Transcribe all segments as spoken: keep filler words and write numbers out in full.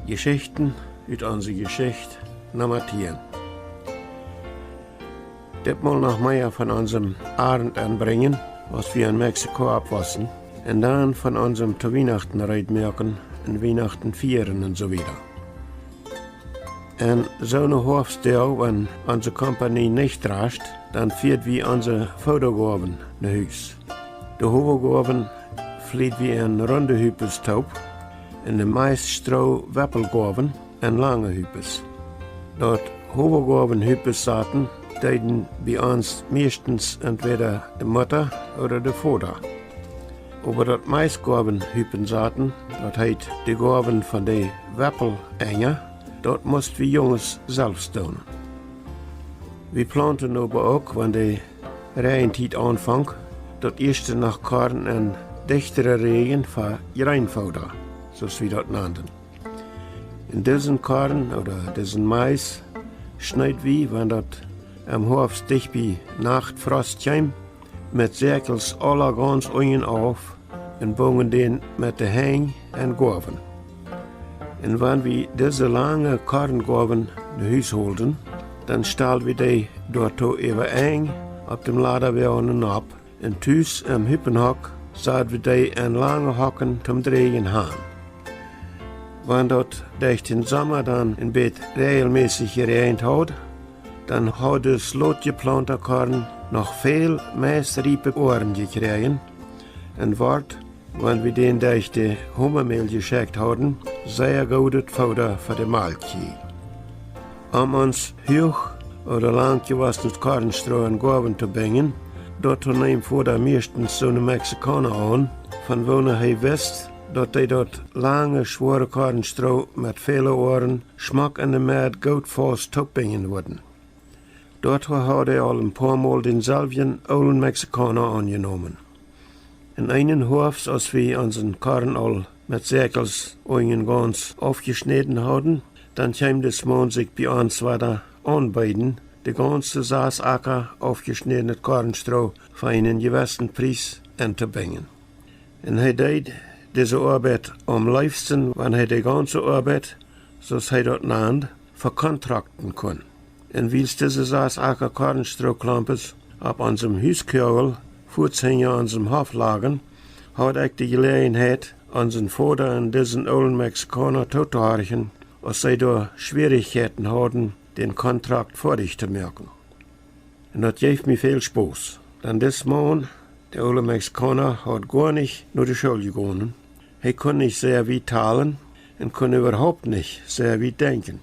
Jeschichten ut onse Jeschicht, Numma tieen. Ditmol noch mea von onsem Arnt enbrinjen, aus wie en Mexiko oppwossen, un dan von onsem to Wienachten reed moaken un Wienachten fieren un soo wieda. En soone Hoafstdoag, wan onse Kompanie nich drascht, dan fieed wie onse Foodagoawen no Hus. De Howagoawen flied wie en runde Hupes toop un de Maisstroo-Weppelgoawen en lange Hupes. Daut Howagoawen Hupes saten, deeden bie ons mieeschtens entwäda de Mutta ooda de Voda. Oba daut Maisgoawen Hupen saten, daut heet de Goawen von de Weppelenja, daut must wie Junges selfst doonen. Wie plaunten oba uk, wan de Räajentiet aunfonk, daut ieeschte noch Korn en dichtre Räajen fa Jreenfooda, soo aus wie daut nanden. Un disen Korn ooda disen Mais schneed wie, wan daut em Hoafst dicht bie Nachtfrost kjeem, met Säakjels aula gauns unjen auf un bungen dän met de Henj en Goawen. Un wan wie dise lange Korngoawen no Hus holden, dan stald wie dee doatoo äwa Enj opp däm Ladawoagen nopp, un tus em Hupenhock sad wie dee en lange Hocken toom dräjen han. Wan daut derch dän Somma dan en bät räajelmässich jeräajent haud, dan haud daut lot jeplaunte Korn noch väl meist riepe Oaren jekjräajen un wort, wan wie dän derch de Homamäl jeschekjt hauden, sea goodet Fooda fa de Malkjkjieej. Om ons huach ooda lang jewossnet Kornstroo en Goawen to binjen, doatoo neem Voda mieeschtens soone Mexikauna aun, von woone hee wist, daut dee daut lange, schwoare Kornstroo met väle Oaren schmock en de Med goot faust toopbinjen wudden. Doatoo haud hee aul en poamol dänselwjen oolen Mexikauna aunjenomen. En eenen Hoafst, aus wie onsen Korn aul met Säakjels unjen gauns aufjeschnäden hauden, dan kjeem dis Maun sikj bie ons wada aunbeeden, de gaunse sas Aka aufjeschnädnet Kornstroo fa eenen jewessen Pries entobinjen. Un hee deed dise Oabeit aum leefsten, wan hee de gaunse Oabeit, soo aus hee daut nand, vekontrakten kunn. Un wiels dise sas Aka Kornstrooklampes opp onsem Huskogel fuaz hinja onsem Hoff lagen, haud ekj de Jeläajenheit, onsen Voda un disen oolen Mexikauna tootohorchen, aus see doa Schwierichkjeiten hauden, dän Kontrakt foadich to moaken. Un daut jeef mie väl Spos. Dan dis Maun, de oole Mexikauna, haud goa nich no de School jegonen. Hee kunn nich sea wiet talen un kunn äwahaupt nich sea wiet denkjen.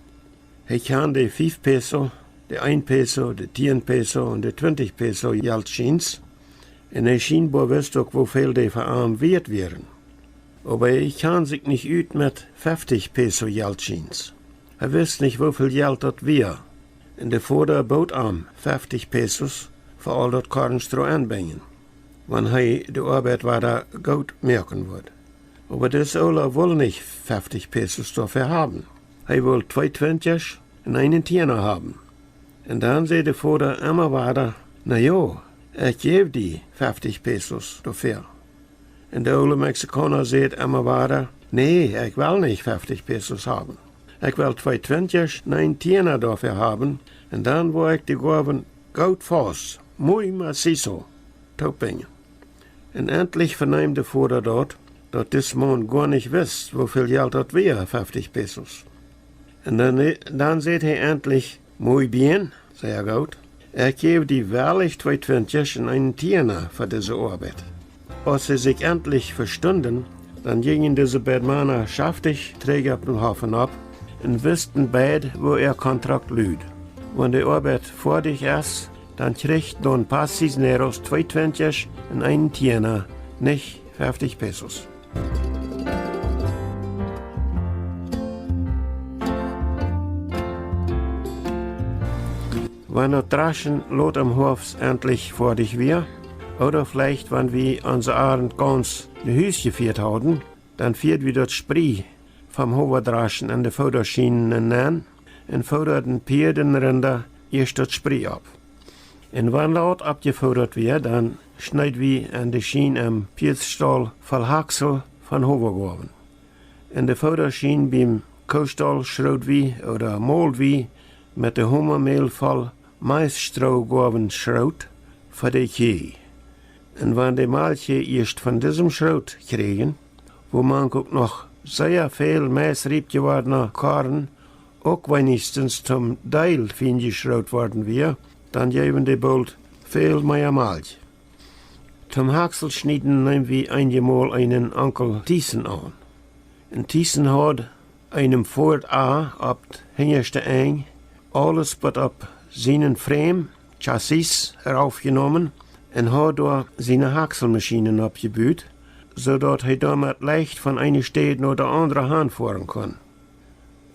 Hee kjand de fief Peso, de een Peso, de tieen Peso un de twintich Peso Jeltschiens. Un hee schienboa wist uk, woo väl dee fa am wieet wieren. Oba hee kjand sikj nich ut met feftich Peso Jeltschiens. Hee wist nich, woo väl Jelt daut wia. Un de Voda bood am feftich Pesos fa aul daut Kornstroo enbinjen, wan hee de Oabeit wada goot moaken wudd. Oba dis Oola wull nich feftich Pesos doafäa haben. Hee wull twee Twintjasch un eenen Tiena haben. Un dan säd de Voda emma wada: "Na jo, ekj jäw die feftich Pesos doafäa." Un de oole Mexikauna säd emma wada: "Nä, ekj well nich feftich Pesos haben. Ekj well twee Twintjasch un een Tiena doafäa haben, un dan woa ekj de Goawen goot faust, muy macizo, toopbinjen." Un entlich veneem de Voda daut, daut dis Maun goa nich wist, woo väl Jelt daut wia, feftich Pesos. Un dan, dan säd hee entlich: "Muy bien, sea goot. Ekj jäw die werkjlich twee Twintjasch un eenen Tiena fa dise Oabeit." Aus see sikj entlich vestunden, dan jinjen dise beid Mana schaftich trigj opp dän Hoff nopp un wisten beid, woo äa Kontrakt lud. "Wan de Oabeit foadich es, dan kjricht Don Paz Cisneros twee Twintjasch un eenen Tiena, nich feftich Pesos." Wan daut Draschen lot em Hoafst entlich foadich wia, ooda veleicht wan wie onse Arnt gauns no Hus jefieet hauden, dan fieed wie daut Sprie vom Howadraschen en de Foodaschienen nenn un foodaden Pieed un Rinda ieescht daut Sprie opp. Un wan daut oppjefoodat wia, dan schneed wie en de Schien em Pieedstaul voll Hacksel von Howagoawen. Un de Foodaschien biem Hoostal schroot wie ooda molt wie met de Homamäl voll Maisstroogoawen Schroot fa de Kjieej. Un wan de Malkj ieescht von disem Schroot kjrieejen, wua mank uk noch sea väl Maisriep jewordna Korn uk weinichstens toom Deel fien jeschroot worden wia, dan jeewen dee boolt väl mea Malkj. Toom Hakselschnieden neem wie eenjemol eenen Onkel Tiesen aun. Un Tiesen haud eenem Ford A opp hinjaschte Enj aules bat opp sienen Frame, Chassis, raufjenomen un haud doa siene Hakselmaschienen oppjebut, soo daut hee doamet leicht von eene Städ no de aundre han foaren kunn.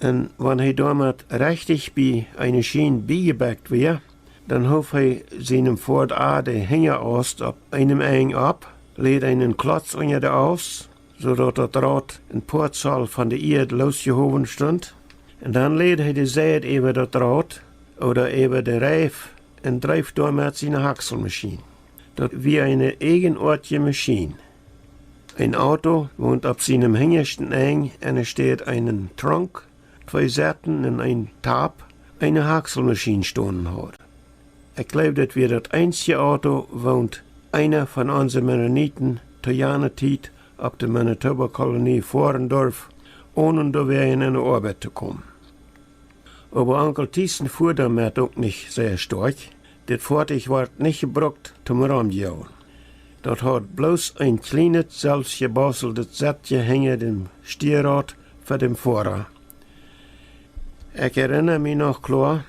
Un wan hee doamet rechtich bie eene Schien biejebekjt wia, dan hoof hee sienem Ford A de Hinjaaust opp eenem Enj opp, läd eenen Klotz unja de Aus, soo daut daut Raut een poa Zoll von de Ieed loosjehowen stunt, un dan läd hee de Seid äwa daut Raut ooda äwa de Reif un dreef doamet siene Hakselmaschien. Daut wia eene eejenoatje Maschieen. Een Auto, waut opp sienem hinjaschten Enj enne Städ eenen Trunk, twee Setten un een Top, eene Hakselmaschien stonen haud. Ekj jleew, daut wia daut eensje Auto, waut eena von onse Mennoniten to jane Tiet opp de Manitoba Kolonie foaren durf, onen doawäajen enne Oabeit to komen. Oba Onkel Tiesen fua doamet uk nich sea stoakj. Dit Foatich wort nich jebrukt toom romjoagen. Daut haud bloos een kjlienet, selfst jebausteldet Settje hinja däm Stiaraut fa däm Foara. Ekj erinna mie noch kloa,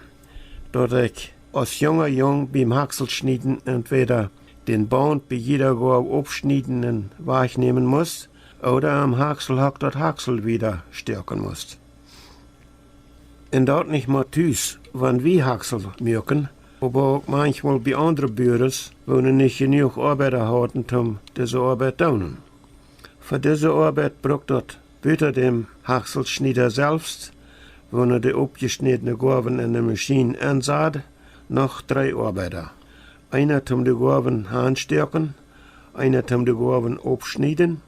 daut ekj aus junga Jung biem Hakselschnieden entwäda dän Baunt bie jiede Goaw aufschnieden un wajchnämen must, ooda aum Hakselhock daut Haksel wieda stoaken must. Un daut nich mau tus, wan wie Haksel muaken, oba uk manchmol bie aundre Buaren, wua nich jenuach Oabeida hauden, om dise Oabeit doonen. Fa dise Oabeit brukt daut buta däm Hakselschnieda selfst, wua de oppjeschnädne Goawen enne Maschien ensad, noch dree Oabeida. Eena toom de Goawen hanstoaken, eena toom de Goawen oppschnieden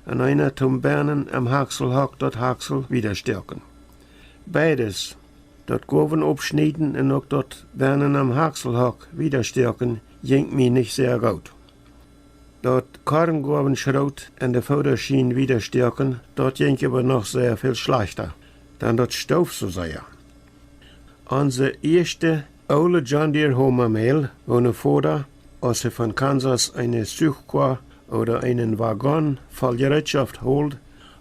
un eena toom bennen em Hakselhock daut Haksel wieda stoaken. Beides, daut Goawen oppschnieden un uk daut bennen em Hakselhock wieda stoaken, jinkj mie nich sea goot. Daut Korngoawenschroot en de Foodaschien wieda stoaken, daut jinkj oba noch sea väl schlajchta, dan daut stoof soo sea. Onse ieeschte oole John Deere Homamäl, wua Voda, aus hee von Kansas eene Zuchkoa ooda eenen Wagon voll Jereetschoft hold,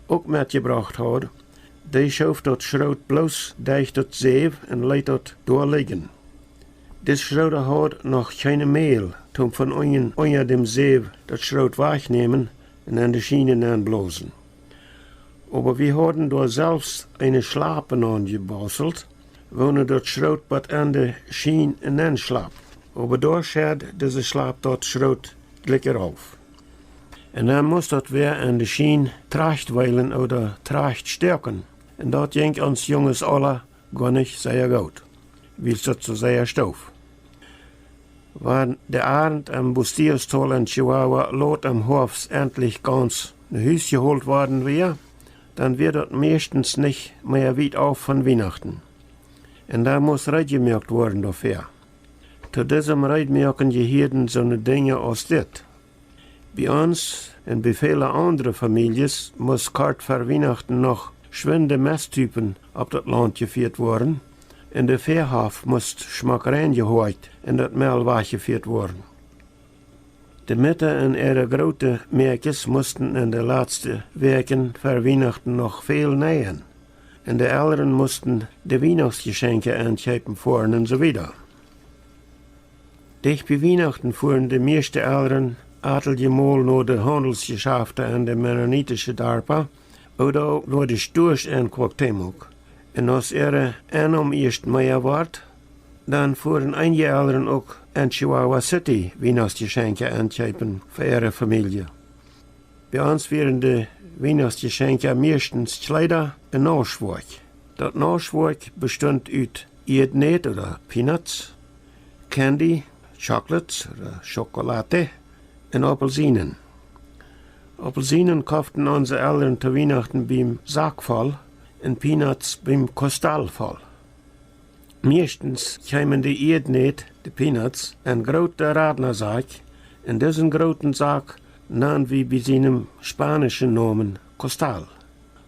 uk metjebrocht haud, dee schoof daut Schroot bloos derch daut Säw un leet daut doa lijen. Dis Schroot haud noch kjeene Mäl, toom von unjen unja däm Säw daut Schroot wajchnämen un en de Schien nenblosen. Oba wie hauden doa selfst eene Schlap aunjebaustelt, wua daut Schroot bat en de Schien nenschlapt. Oba doa schedd dise Schlap daut Schroot jlikj auf. Un dan must daut wäa en de Schien trajcht weelen ooda trajcht stoaken. Un daut jinkj ons Junges aula goanich sea goot, wiels daut soo sea stoof. Wan de Arnt em Bustillos-Tol en Chihuahua lot em Hoafst entlich gaunz no Hus jeholt worden wia, dan wia daut meistens nich mea wiet auf von Wienachten. Un dan must reed jemoakt woaren doafäa. To disem Reedmoaken jehieeden soone Dinja aus dit. Bie ons un bie väle aundre Famieljes must kort ver Wienachten noch schwind de Mesthupen opp daut Launt jefieet woaren, un de Väahoff must schmock rein jehoakjt un daut Mäl wajchjefieet woaren. De Mutta un äare groote Mäakjes musten en de latste Wäakjen ver Wienachten noch väl neien, un de Elren musten de Wienachtsjeschenkja enkjeepen foaren un soo wieda. Dicht bie Wienachten fuaren de mieeschte Elren ateljemol no de Haundelsjeschafta en de mennonitische Darpa ooda uk no de Stuasch en Cuauhtémoc. Un aus äare Ennom ieescht mea wort, dan fuaren eenje Elren uk en Chihuahua City Wienachtsjeschenkja enkjeepen fa äare Famielje. Bie ons wieren de Wienachtsjeschenkja mieeschtens Kjleeda un Nauschwoakj. Daut Nauschwoakj bestunt ut Ieednät ooda Peanuts, Candy, Chocolates ooda Schokolade, un Aupelsienen. Aupelsienen koften onse Elren to Wienachten biem Sack voll, un peanuts biem Kostal voll. Mieeschtens kjeemen de Ieednät, de peanuts, en groote Radnasakj, un disen grooten Sak nand wie bie sienem spanischen Nomen Kostal.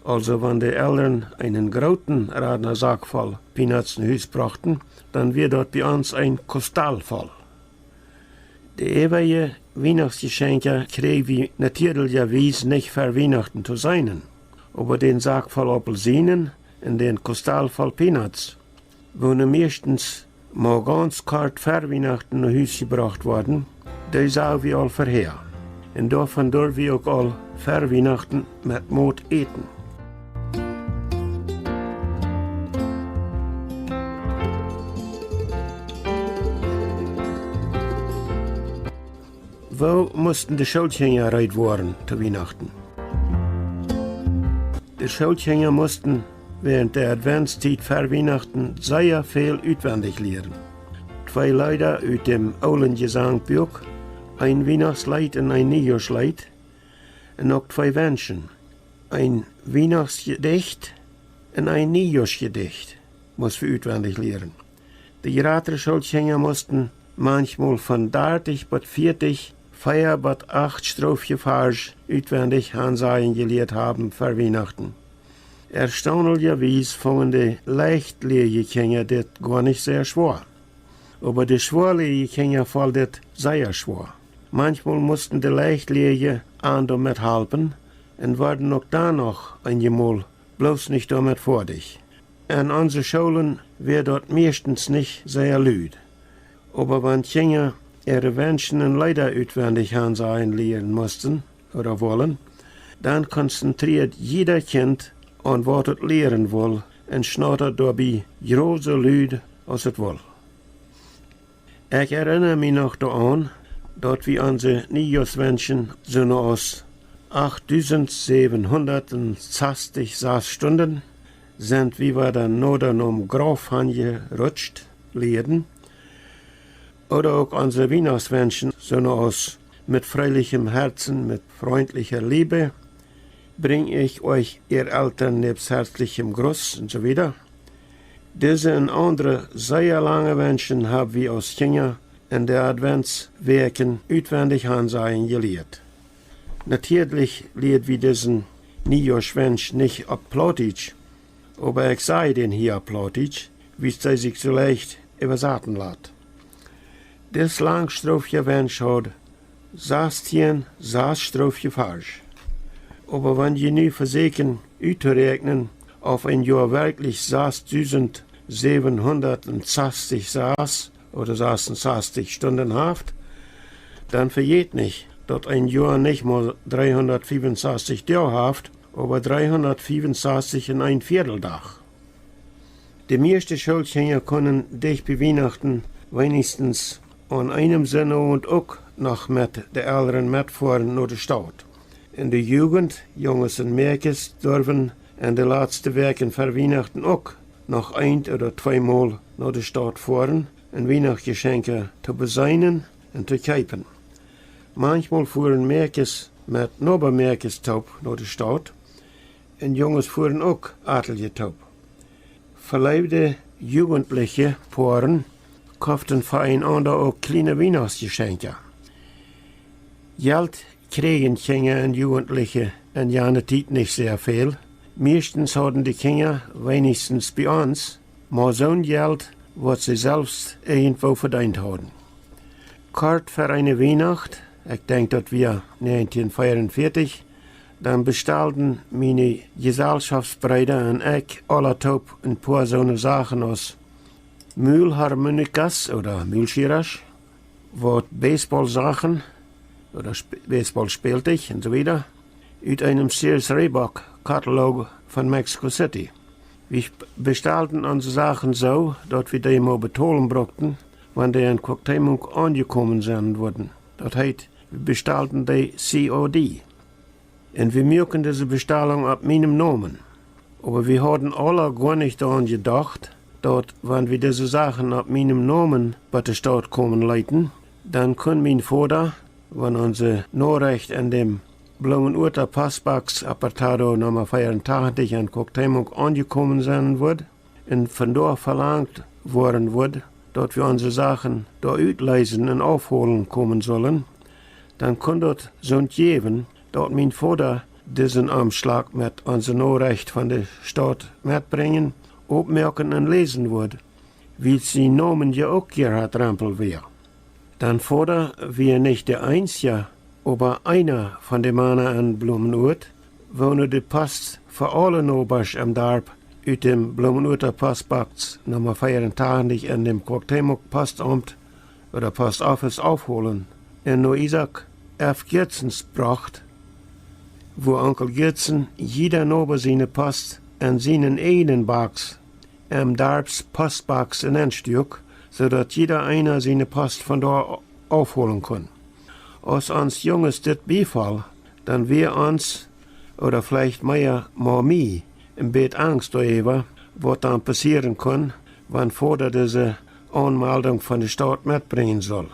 Aulsoo wan de Elren eenen grooten Radnasakj voll peanuts no Hus brochten, dan wia daut bie ons een Kostal voll. De äwaje Wienachtsjeschenkja kjrieej wie natieedlichawies nich ver Wienachten to seenen, oba dän Sak voll Aupelsienen un dän Kostal voll peanuts, woone mieeschtens mau gaunz kort ver Wienachten no Hus jebrocht worden, dee sag wie aul verhäa. Un doavon durf wie uk aul ver Wienachten met Mot äten. Woo musten de Schoolkjinja reed woaren to Wienachten? De Schoolkjinja musten wäarent de Adventstiet ver Wienachten sea väl utwendich lieren. Twee Leeda ut däm oolen Jesankbuak, een Wienachtsleet un een Niejoaschleet, un uk twee Wenschen, een Wienachtsjedicht un een Niejoaschjedicht, must wie utwendich lieren. De jratre Schoolkjinja musten manchmol von dartich bat vieetich, vea bat acht Stroofjevarsch utwendich hansajen jelieet haben ver Wienachten. Erstaunlichawies fungen de leichtlieeje Kjinja dit goa nich sea schwoa. Oba de schwoalieeje Kjinja foll dit sea schwoa. Manchmol musten de leichtlieeje an doamet halpen un worden uk dan noch eenjemol bloos nich doamet foadich. En onse Schoolen wia daut mieeschtens nich sea lud. Oba wan Kjinja äare Wenschen un Leeda utwendich hansajen lieren musten, ooda wullen, dan konzentrieed jieda Kjint aun waut et lieren wull un schnautad doabie jrod soo lud aus et wull. Ekj erinna mie noch doaraun, daut wie onse Niejoaschwenschen soo no aus achtdusentsäwenhundatsachtich sas Stunden, sent wie wada noda nom Grauf hanjerutscht, lieden, ooda uk onse Wienachtswenschen soo no aus: Mit fröhlichem Herzen, mit freundlicher Liebe bring ich euch, ihr Eltern, nebst herzlichem Gruß un soo wieda. Dise un aundre sea lange Wenschen hab wie aus Kjinja en de Adventswäakjen utwendich hansajen jelieet. Natieedlich lieed wie disen Niejoaschwensch nich opp Plautdietsch, oba ekj saj dän hia opp Plautdietsch, wiels dee sikj soo leicht äwasaten lat. Dis Langstrofjewensch haud sastieen sas Strofjevarsch. Oba wan jie nu vesäkjen uttoräakjnen, auf een Joa werkjlich sasdusentsäwenhundatsastich sas ooda sasunsastich Stunden haft, dan vejät nich, daut een Joa nich mau dreehundatfiefunsastich Doag haft, oba dreehundatfiefunsastich un een Vieedel Dach. De mieeschte Schoolkjinja kunnen dicht bie Wienachten weenichstens aun eenem Sinowent uk noch met de Elren metfoaren no de Staut. Un de Jugent, Junges un Mäakjes, durwen en de latste Wäakjen ver Wienachten uk noch eent ooda tweemol no de Staut foaren un Wienachtsjeschenkja to beseenen un to kjeepen. Manchmol fuaren Mäakjes met Nobamäakjes toop no de Staut, un Junges fuaren uk atelje toop. Veleewde jugentliche Poaren koften fa eenaunda uk kjliene Wienachtsjeschenkja. Jelt kjrieejen Kjinja un Jugentliche en jane Tiet nich sea väl. Mieeschtens hauden de Kjinja, weenichstens bie ons, mau soon Jelt, waut see selfst irjentwoo vedeent hauden. Kort ver eene Wienacht, ekj denkj daut wia näajentieen veeaunvieetich, dan bestalden miene Jesellschoftsbreeda un ekj aula toop een poa soone Sachen aus Mulharmonikas ooda Mulschierasch, waut Baseballsachen ooda Baseballspältich un soo wieda ut eenem Sears Roebuck Katalog von Mexico City. Wie bestalden onse Sachen soo, daut wie dee mau betolen brukten, wan dee en Cuauhtémoc aunjekomen sennen wudden. Daut heet, wie bestalden dee C O D. Un wie muaken dise Bestalunk opp mienem Nomen. Oba wie hauden aula goanich doaraun jedocht, daut wan wie dise Sachen opp mienem Nomen bot de Staut komen leeten, dan kunn mien Voda, wan onse Norecht en däm Blumenuata Postbox Apartado Numma veeauntachentich en Cuauhtémoc aunjekomen sennen wudd un von doa velangt woaren wudd, daut wie onse Sachen doa utleesen un aufholen komen sullen, dan kunn daut soont jäwen, daut mien Voda disen Omschlag met onse Norecht von de Staut metbrinjen, oppmoaken un läsen wudd, wiels sien Nomen je uk Gerhard Rempel wia. Dan Voda wia nich de eensja, oba eena von de Mana en Blumenuat, woone de Post fa aule Nobasch em Darp ut dem Blumenuata Postbox Numma veeauntachentich en dem Cuauhtémoc Postaumt ooda Post Office aufholen un no Isaak F. Gietzens brocht, wua Onkel Gietzen jieda Noba siene Post en sienen eejnen Box em Darps Postbox enstuak, soo daut jieda eena siene Post von doa aufholen kunn. Aus ons Junges dit biefoll, dan wia ons, ooda veleicht mea mau mie, een bät Angst doaräwa, waut dan passieren kunn, wan Voda dise Aunmeldunk von de Staut metbrinjen sull.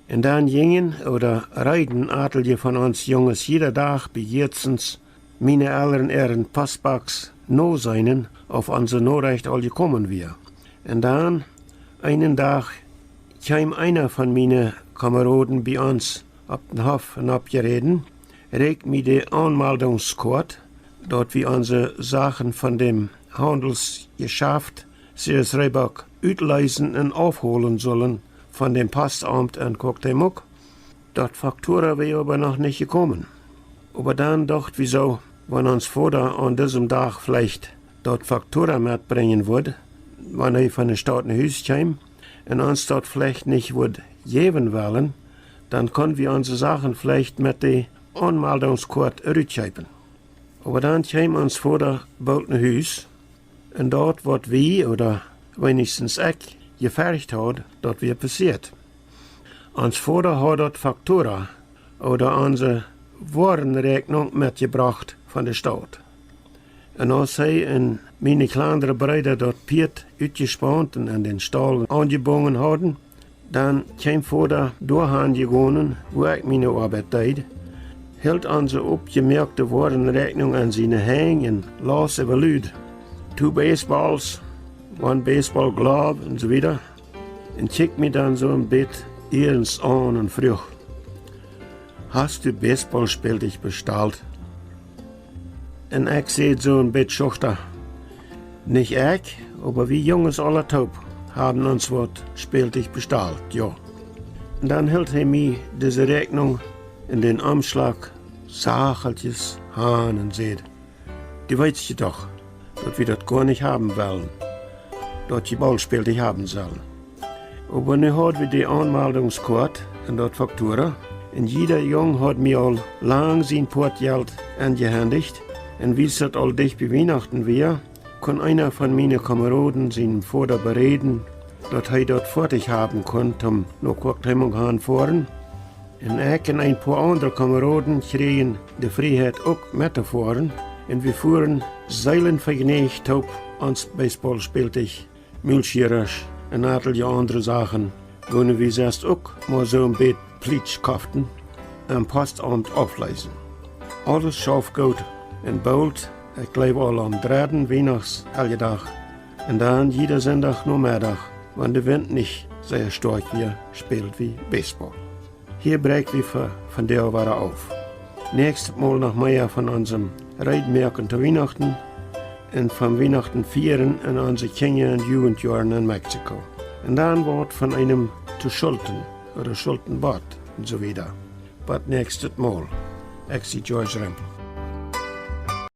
Un dan jinjen ooda reeden atelje von ons Junges jieda Dach bie Gietzens miene Elren äaren Postbox noseenen, auf onse Norecht aul jekomen wia. Un dan, eenen Dach, kjeem eena von miene Komeroden bie ons opp dän Hoff un oppjeräden, rieekjt mie de Aunmeldungskoat, daut wie onse Sachen von dem Haundelsjeschaft Sears Roebuck utleesen un aufholen sullen von dem Postaumt en Cuauhtémoc. Daut Faktura wia oba noch nich jekomen. Oba dan docht wie soo, wan ons Voda aun disem Dach veleicht daut Faktura metbrinjen wudd, wan hee von de Staut no Hus kjeem, un ons daut veleicht nich wudd jäwen wellen, dan kunn wie onse Sachen veleicht met de Aunmeldungskoat rutkjeepen. Oba dan kjeem ons Voda boolt no Hus, un daut waut wie, ooda weenichstens ekj, jefercht haud, daut wia passieet. Ons Voda haud daut Faktura, ooda onse Woarenräakjnunk metjebrocht von de Staut. Un aus hee un miene kjlandre Breeda daut Pieet utjespaunt un en dän Staul aunjebungen hauden, dan kjeem Voda doahan jegonen, wua ekj miene Oabeit deed, hilt onse oppjemoakte Woarenräakjnunk en siene Henj un laus äwa lud: Two baseballs, one baseball glove, un soo wieda. Un kjikjt mie dan soo een bät iernst aun un fruach: Hast du Baseballspältich bestalt? Un ekj säd soo een bät schuchta: Nich ekj, oba wie Junges aula toop haben ons waut Spältich bestalt, jo. Un dan hilt hee mie dise Räakjnunk en dän Omschlag sacheltjes han un säd: Du weetst je doch, daut wie daut goa nich haben wellen, daut jie Ballspältich haben sellen. Oba nu haud wie de Aunmeldungskoat un daut Faktura, un jieda Jung haud mie aul lang sien Poat Jelt enjehendicht, un wiels daut aul dicht bie Wienachten wia, kunn eena von miene Komeroden sienen Voda beräden, daut hee daut foadich haben kunn toom no Cuauhtémoc han foaren. Un ekj un een poa aundre Komeroden kjrieejen de Frieheit uk met to foaren, un wie fuaren seelenvejnäacht toop ons Baseballspältich, Mulschieasch un atelje aundre Sachen, woone wie sest uk mau soo een bät plietsch koften, em Postaumt aufleesen. Aules schauft goot, un boolt, ekj jleew aul aum dredden Wienachtshelljedach, un dan jieda Sindach Nomeddach, wan de Wint nich sea stoakj wia, späld wie Baseball. Hia bräakj wie fa vondoag wada auf. Näakjstet Mol noch mea von onsem Reedmoaken to Wienachten un von Wienachten fieren en onse Kjinja- un Jugentjoaren en Mexiko. Un dan waut von eenem Tuschulten ooda Schultenbott un soo wieda. Bot näakjstet Mol. Ekj sie George Rempel.